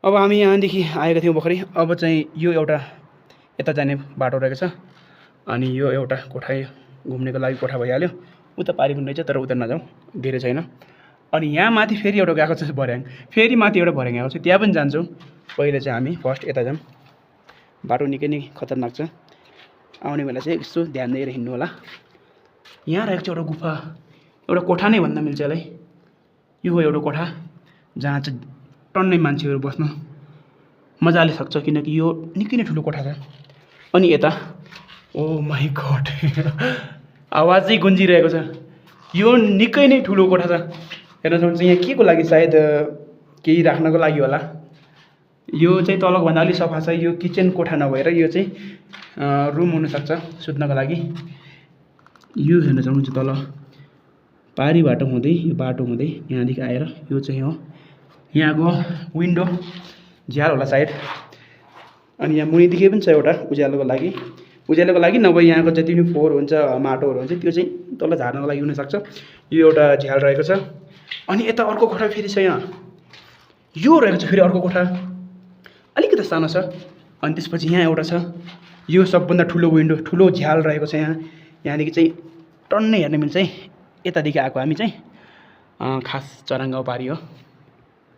अब हामी यहाँदेखि आएका थियौँ भर्खरै। अब चाहिँ यो एउटा यता जाने बाटो रहेको छ अनि यो एउटा कोठा घुम्नेको लागि कोठा भइहाल्यो। उता पारि पनि रहेछ तर उता नजाउँ, धेरै छैन। अनि यहाँ माथि फेरि एउटा गएको छ भर्याङ, फेरि माथि एउटा भर्याङ आएको छ, त्यहाँ पनि जान्छौँ। पहिले चाहिँ हामी फर्स्ट यता जाऊँ, बाटो निकै नै खतरनाक छ। आउने बेला चाहिँ यसो ध्यान दिएर हिँड्नु होला। यहाँ रहेको छ एउटा गुफा, एउटा कोठा नै भन्न मिल्छ यसलाई। यो हो एउटा कोठा जहाँ चाहिँ टन्नै मान्छेहरू बस्न मजाले सक्छ, किनकि यो निकै नै ठुलो कोठा छ। अनि यता ओ माई गड आवाजै गुन्जिरहेको छ। यो निकै नै ठुलो कोठा छ। हेर्न सक्नुहुन्छ यहाँ के को लागि, सायद केही राख्नको लागि होला। यो चाहिँ तलको भन्दा अलिक सफा छ। यो किचन कोठा नभएर यो चाहिँ रुम हुनसक्छ सुत्नको लागि। यो हेर्न सक्नुहुन्छ तल पारी बाटो हुँदै यो बाटो हुँदै यहाँदेखि आएर यो चाहिँ हो यहाँको विन्डो, झ्याल होला सायद। अनि यहाँ मुनिदेखि पनि छ एउटा उज्यालोको लागि नभए यहाँको जति पनि फोहोर हुन्छ, माटोहरू हुन्छ त्यो चाहिँ तल झार्नको लागि हुनसक्छ। यो एउटा झ्याल रहेको छ। अनि यता अर्को कोठा फेरि छ, यहाँ यो रहेको छ फेरि अर्को कोठा, अलिकति सानो छ। अनि त्यसपछि यहाँ एउटा छ, यो सबभन्दा ठुलो विन्डो, ठुलो झ्याल रहेको छ यहाँ। यहाँदेखि चाहिँ टन्नै हेर्न मिल्छ है। यतादेखि आएको हामी चाहिँ खास चराङ गाउँपारी हो।